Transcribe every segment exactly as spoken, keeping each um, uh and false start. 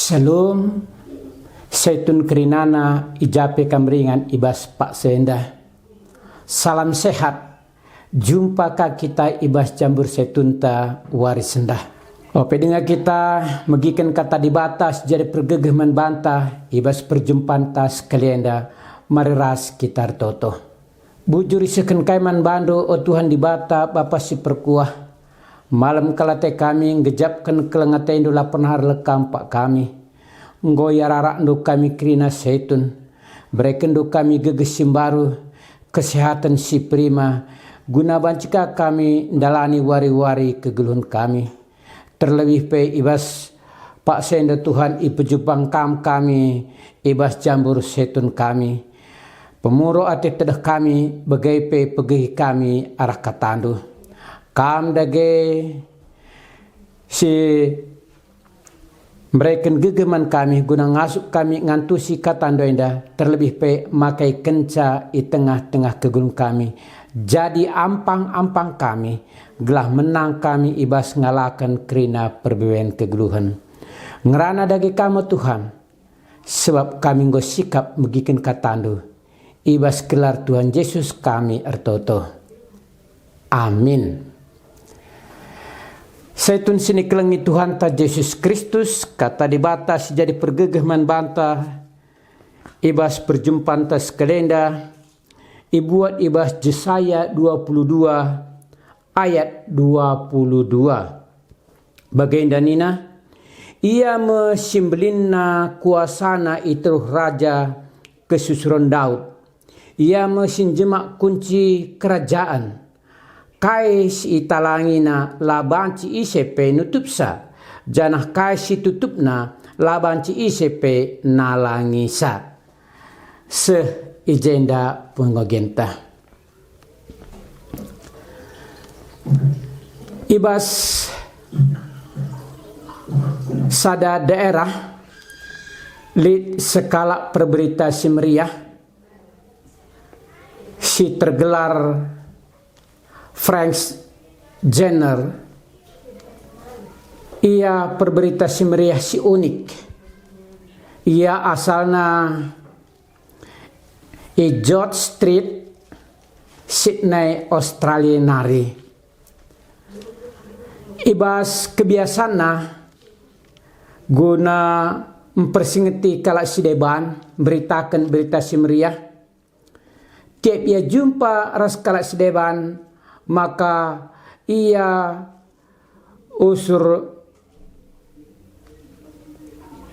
Shalom, Setun kerinana i ja pe kam ringan i bas paksa enda. Salam sehat, jumpa ka kita i bas jambur Setunta wari sendah. Ope denga kita megiken kata Dibata si jadi pergegeh man banta i bas perjumpanta sekali enda, mari ras kita ertoto. Bujur isehken kai man bandu, o Tuhan Dibata, Bapa si perkuah. Malem kal ate kami nggejapken keleng atendu la pernah erlekam pak kami. Enggo iararakndu kami kerina Setun. Berekenndu kami gegeh si mbaru, kesehaten si prima, guna banci ka kami ndalani wari-wari kegeluhen kami. Terlebih pe i bas paksa enda Tuhan, ipejubang Kam kami i bas jambur Setun kami. Pemuruk ate tedeh kami, bage pe pegehi kami arah katandu. Kam dage si mbereken gegeh man kami guna ngasup kami ngantusi katandu enda, terlebih pe makaikenca i tengah-tengah kegeluhen kami. Jadi ampang-ampang kami, gelah menang kami i bas ngalaken kerina perbeben kegeluhen. Ngerana dage Kam, o Tuhan, sebab kami enggo sikap megiken katandu. I bas gelar Tuhan Jesus kami ertoto. Amin. Setun si nikelengi Tuhanta Jesus Kristus, kata Dibata si jadi pergegeh man banta i bas perjumpanta sekali enda, ibuat i bas Jesaya dua puluh dua ayat dua puluh dua. Bagenda nina, "Ia me si mbelinna kuasana i teruh raja kesusuren Daud. Ia me si njemak kunci kerajaen. Kai si italangina la banci ise pe nutupsa, janah kai si tutupna la banci ise pe nalangisa." Seh i jenda pengogenta. I bas sada daerah lit sekalak perberita si meriah si tergelar Frank Jenner. Ia perberita si meriah si unik. Ia asalna i George Street, Sydney, Australia nari. I bas kebiasanna guna mpersingeti kalak si deban, mberitaken Berita Si Meriah, tiap ia jumpa ras kalak si deban, maka ia usur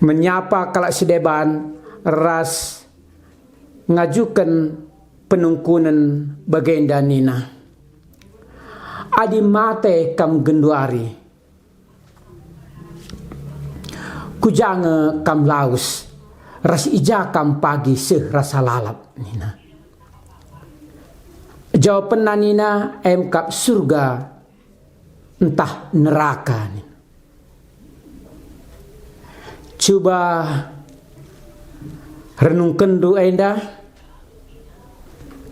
menyapa kalak si deban ras ngajuken penungkunen bagenda nina, "Adi mate kam genduari, ku ja nge kam lawes, ras i ja kam pagi seh rasa lalap?" nina. Jawapenna nina, "Em kap surga ntah neraka," nina. Cuba renungkenndu enda,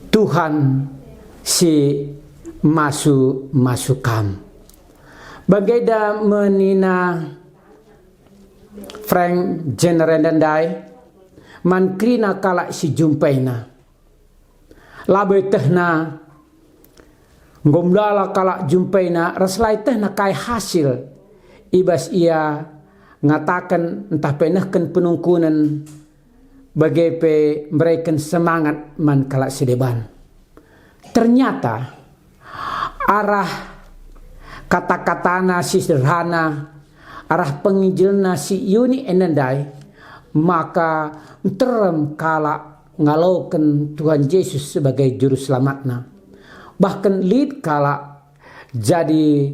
Tuhan si masu-masu kam. Bagenda me nina Frank Jenner enda ndai man kerina kalak si jumpaina. Labo ietehna, enggo melala kalak jumpaina ras la ietehna kai hasil i bas ia ngataken ntah pe nehken penungkunen, bage pe mbereken semangat man kalak si deban. Ternyata, arah kata-katana si sederhana, arah penginjilna si unik enda ndai, maka nterem kalak ngaloken Tuhan Jesus sebagai Juru Selamatna. Bahkan lit kalak jadi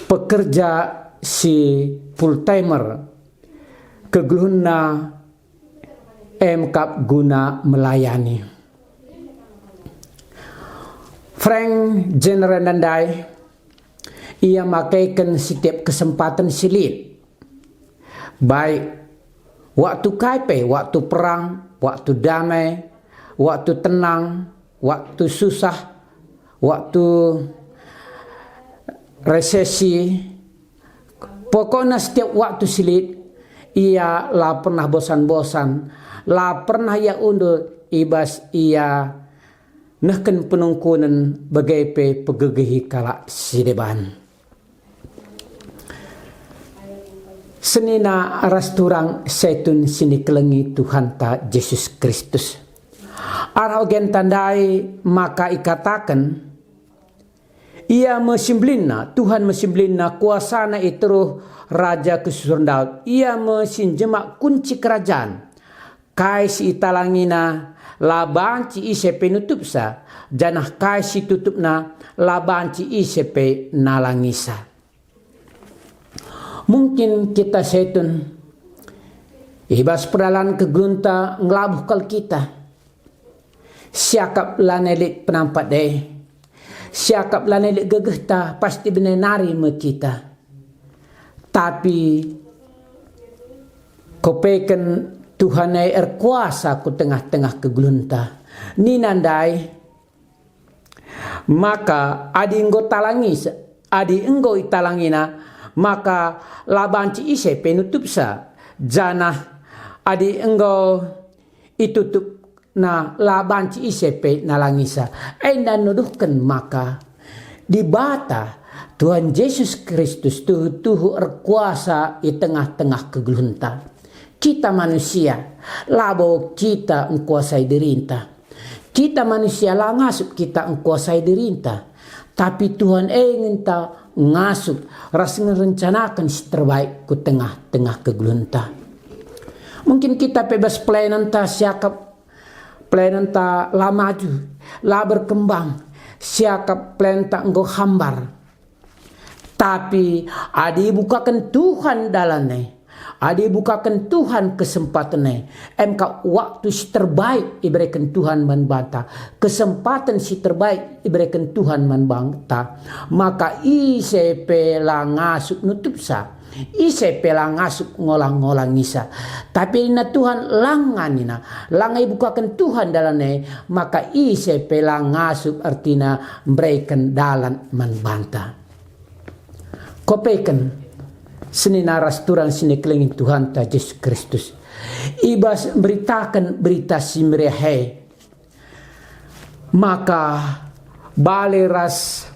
pekerja si full timer, kegeluhenna em kap guna melayani. Frank Jenner enda ndai, ia makeken setiap kesempaten si lit. Baik waktu kai pe, waktu perang, waktu damai, waktu tenang, waktu susah, waktu resesi, pokokna setiap waktu si lit, Ia la pernah bosan-bosan, la pernah ia undul i bas ia nehken penungkunen bage pe pegegehi kalak si deban. Senina ras turang setun si nikelengi Tuhanta Jesus Kristus. Arah ogenta ndai maka ikataken, Ia me si mbelinna, Tuhan me si mbelinna, kuasana i teruh Raja Kesusuren Daud. Ia me si njemak kunci kerajan. Kai si italangina, la banci ise pe nutupsa, janah kai si tutupna, la banci ise pe nalangisa. Mungkin kita setun, i bas perdalan kegeluhenta ngelabuh kal kita. Siakap lanai lit penampat e, siakap lanai lit gegehta, pasti bene nari me kita. Tapi kopeken Tuhan e erkuasa ku tengah-tengah kegeluhenta. Nina ndai, maka adi enggo talangis, adi enggo italangina, maka la banci ise pe nutupsa, janah adi enggo itutupna, la banci ise pe nalangisa. Enda nuduhken maka Dibata, Tuhan Jesus Kristus, tuhu-tuhu erkuasa i tengah-tengah kegeluhenta. Kita manusia, labo kita engkuasai dirinta. Kita manusia la ngasup kita engkuasai dirinta, tapi Tuhan e nge ngasup ras ngerencanaken si terbaik ku tengah-tengah kegeluhenta. Mungkin kita pe bas pelayanenta siakap pelayanenta la maju, la berkembang, siakap pelayanenta enggo hambar. Tapi adi ibukaken Tuhan dalan e, adi ibukaken Tuhan kesempaten e, emka waktu si terbaik ibereken Tuhan man banta, kesempaten si terbaik ibereken Tuhan man banta, maka ise pe la ngasup nutupsa, ise pe la ngasup ngolang-ngolangisa. Tapi nina Tuhan, langa nina, langa ibukaken Tuhan dalan e, maka ise pe la ngasup, ertina mbereken dalan man banta. Kopeken, senina ras turang si nikelengi Tuhanta Jesus Kristus. I bas mberitaken Berita Si Meriah e, maka bale ras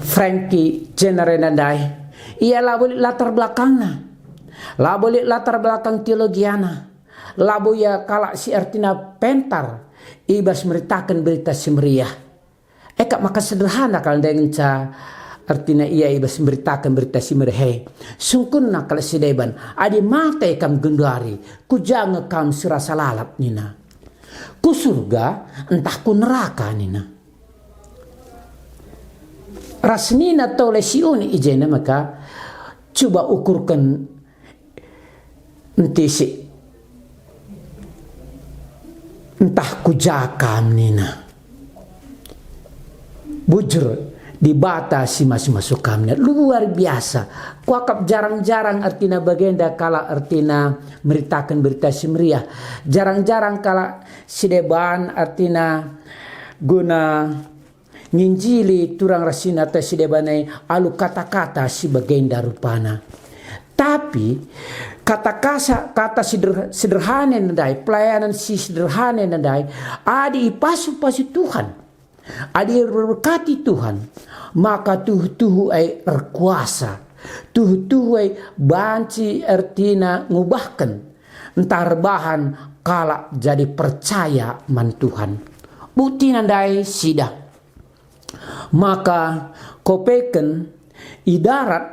Frankie Jenner enda ndai. Ia labo lit latar belakangna, labo lit latar belakang teologiana, labo ia kalak si ertina pentar i bas meritaken Berita Si Meriah. E kap maka sederhana kal ndai ngenca ertina ia i bas mberitaken Berita Si Meriah e. Sungkunna kalak si deban, "Adi mate kam genduari, ku ja nge kam si rasa lalap?" nina. "Ku surga ntah ku neraka?" nina. Ras nina tole si unik i jenda maka, "Cuba ukurken ntisik, ntah ku ja kam," nina. Bujur, Dibata si masu-masu kam nina. Luar biasa. Kuakap jarang-jarang ertina bagenda kalak ertina meritaken Berita Si Meriah. Jarang-jarang kalak si deban ertina guna nginjili turang ras si nata si deban e alu kata-kata si bagenda rupana. Tapi kata kasa, kata si der-, sederhana ndai, pelayanan si sederhana ndai, adi ipasu-pasu Tuhan, adi iberkati Tuhan, maka tuhu-tuhu e erkuasa, tuhu-tuhu e banci ertina ngubahken ntah erbahan kalak jadi percaya man Tuhan. Buktina ndai sidah. Maka kopeken i darat,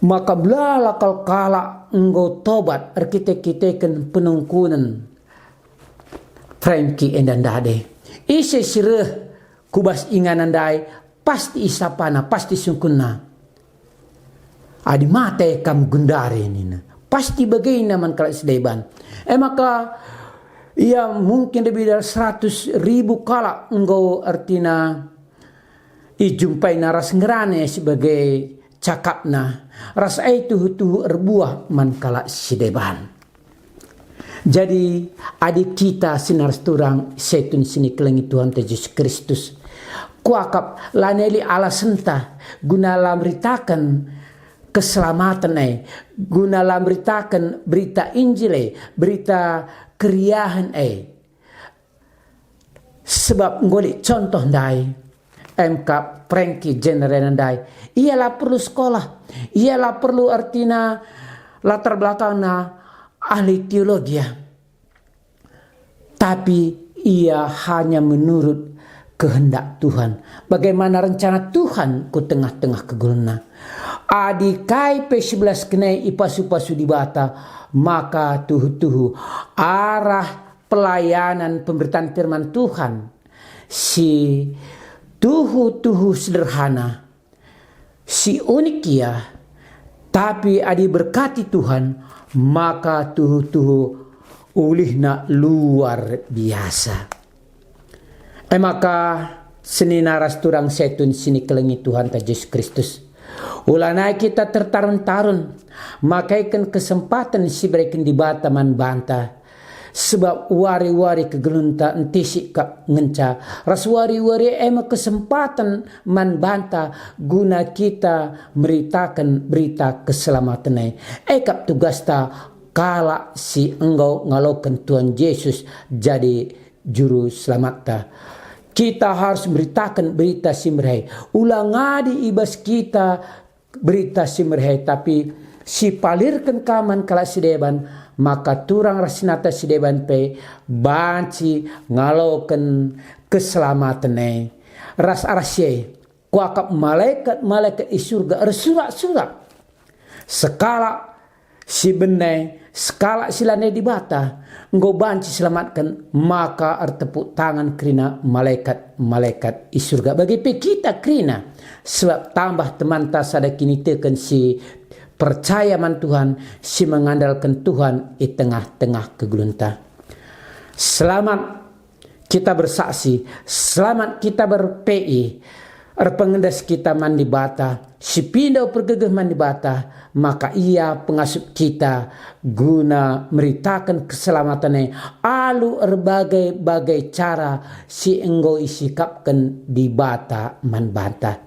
maka melala kal kalak enggo tobat erkite-kiteken penungkunen Frankie enda ndade. Ise si reh ku bas inganna ndai, pasti isapana, pasti sungkunna. "Adi mate kam genduari," nina. Pasti bagenda man kalak si deban. E maka, ia mungkin lebih dari seratus ribu kalak enggo ertina ijumpaina ras ngerana si bage cakapna, ras e tuhu-tuhu erbuah man kalak si deban. Jadi, adi kita senina ras turang setun si nikelengi Tuhanta Jesus Kristus, kuakap lanai lit alasenta guna la meritaken keselamaten e, guna la meritaken berita Injil e, berita keriahen e. Sebab enggo lit contoh ndai, emkap Frankie Generena ndai, ia la perlu sekolah, ia la perlu, ertina, latar belakangna ahli teologia. Tapi ia hanya menurut kehendak Tuhan, bagaimana rencana Tuhan ku tengah-tengah kegeluhenna. Adi kai pe si belas kenai ipasu-pasu Dibata, maka tuhu-tuhu arah pelayanan pemberitaan firman Tuhan si tuhu-tuhu sederhana, si unik ia, tapi adi berkati Tuhan, maka tuhu-tuhu ulihna luar biasa. E maka, senina ras turang setun si nikelengi Tuhanta Jesus Kristus, ulanai kita tertarun-tarun makaiken kesempaten si ibereken Dibata man banta. Sebab wari-wari kegeluhenta entisik kap ngenca, ras wari-wari e me kesempaten man banta guna kita meritaken berita keselamaten e. E kap tugasta kalak si enggo ngaloken Tuhan Jesus jadi Juru Selamatta. Kita harus meritaken Berita Si Mehereh. Ulang adi i bas kita Berita Si Mehereh, tapi sipalirken ka man kalak si deban, maka turang ras senina si deban pe banci ngaloken keselamaten e. Ras arah si e, kuakap malekat-malekat i Surga ersurak-surak. Sekalak si bene, sekalak si lanai Dibata, enggo banci selamatken, maka ertepuk tangan kerina malekat-malekat i Surga. Bage pe kita kerina, sebab tambah temanta sada kiniteken si percaya man Tuhan, si mengandalken Tuhan i tengah-tengah kegeluhenta. Selamat kita bersaksi, selamat kita ber-P I, erpengendes kita man Dibata, si pindo pergegeh man Dibata, maka Ia pengasup kita guna meritaken keselamaten e alu erbagai-bagai cara si enggo isikapken Dibata man banta.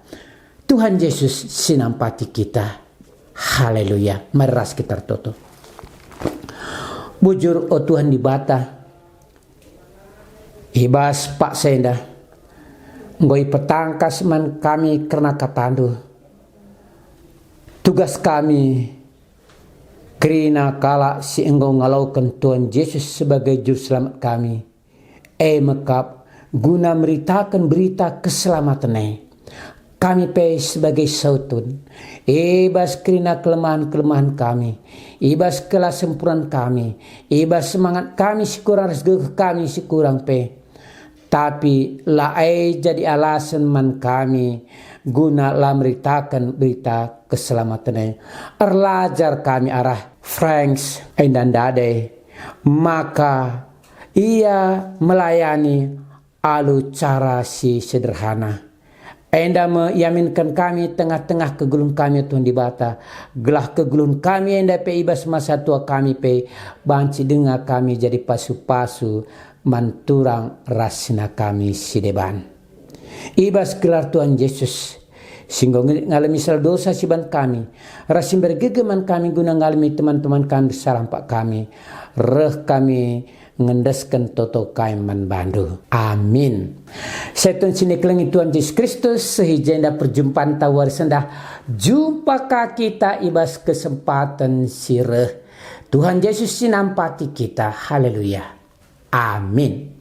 Tuhan Jesus si nampati kita. Haleluya. Mari ras kita ertoto. Bujur, o Tuhan Dibata, i bas paksa enda enggo ipetangkas man kami kerna kataNdu. Tugas kami kerina kalak si enggo ngaloken Tuhan Jesus sebagai Juru Selamat kami, e me kap guna meritaken berita keselamaten e. Kami pe sebagai sautun, i bas kerina kelemahen-kelemahen kami, i bas kelasempurnaan kami, i bas semangat kami si kurang ras gegeh kami si kurang pe. Tapi la e jadi alasen man kami guna la meritaken berita keselamaten e. Erlajar kami arah Franks enda ndai, maka ia melayani alu cara si sederhana. Enda me iaminken kami tengah-tengah kegeluhen kami, Tuhan Dibata, gelah kegeluhen kami enda pe i bas masa tua kami pe banci denga kami jadi pasu-pasu man turang ras senina kami si deban. I bas gelar Tuhan Jesus, si enggo nge-, ngalemi sala dosa si ban kami, ras si mbergege man kami guna ngalemi teman-teman kami sarampak kami, reh kami ngendesken toto kami man bandu. Amin. Setun si nikelengi Tuhan Jesus Kristus, seh i jenda perjumpanta wari sendah. Jumpa ka kita i bas kesempaten si reh. Tuhan Jesus si nampati kita. Haleluya. Amin.